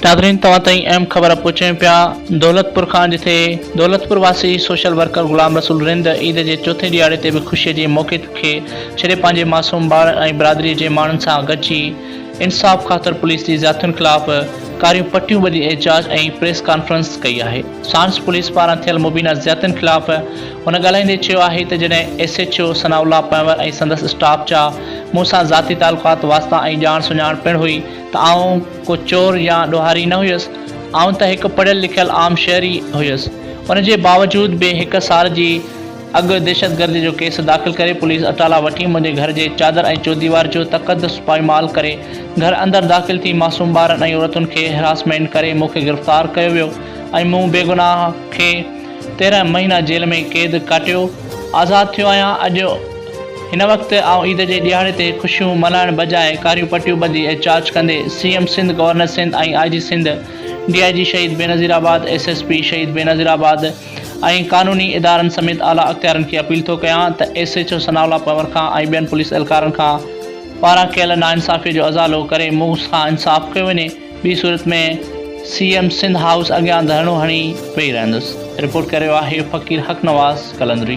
ناظرين توهان تائين اهم خبر پهچايون پيا دولتپور کان جتي دولتپور واسي سوشل ورڪر غلام رسول رند عيد جي چوٿين ڏهاڙي تي به خوشي جي موقعي کي ڇڏي پنهنجي معصوم ٻارن ۽ برادري جي ماڻهن سان گڏجي انصاف خاطر پوليس جي زيادتين خلاف ڪاريون پٽيون ٻڌي احتجاج ۽ پريس ڪانفرنس ڪئي آهي ساڻس پوليس پاران ٿيل مبينا زيادتين خلاف هن ڳالهائيندي چيو آهي ته جڏهن S H O Sanaullah Panhwar ۽ سندس اسٽاف جا مون سان ذاتي تعلقات واسطا ۽ ڄاڻ سڃاڻ پڻ هئي ته آئون ڪو چور يا ڏوهاري نه هيس، آئون ته هڪ پڙهيل لکيل عام شهري هيس. ان جي باوجود به هڪ سال جي اڳ دهشتگردي جو ڪيس داخل ڪري پوليس اٽالا وٺي منهنجي گهر جي چادر ۽ چوديوار جو تقدس پائمال ڪري گهر اندر داخل ٿي معصوم ٻارن ۽ عورتن کي هراسمينٽ ڪري مون کي گرفتار ڪيو ويو ۽ مون بيگناهه کي 13 مهينا جيل ۾ قيد ڪاٽيو آزاد ٿيو آهيان اڄ هن وقت آئون عيد جي ڏهاڙي تي خوشيون ملهائڻ بجاء ڪاريون پٽيون ٻڌي احتجاج ڪندي C M Sindh, governor Sindh ۽ I G Sindh, D I G Shaheed Benazirabad, S S P Shaheed Benazirabad ۽ قانوني ادارن سميت اعليٰ اختيارين کي اپيل ٿو ڪيان ته S H O Sanaullah Panhwar کان ۽ ٻين پوليس اهلڪارن کان پاران ڪيل ناانصافي جو ازالو ڪري مون سان انصاف ڪيو وڃي ٻي صورت ۾ سي ايم سنڌ هائوس اڳيان ڌرڻو هڻي ويهي رهندس. رپورٽ ڪريو آهي فقير حق نواز قلندري.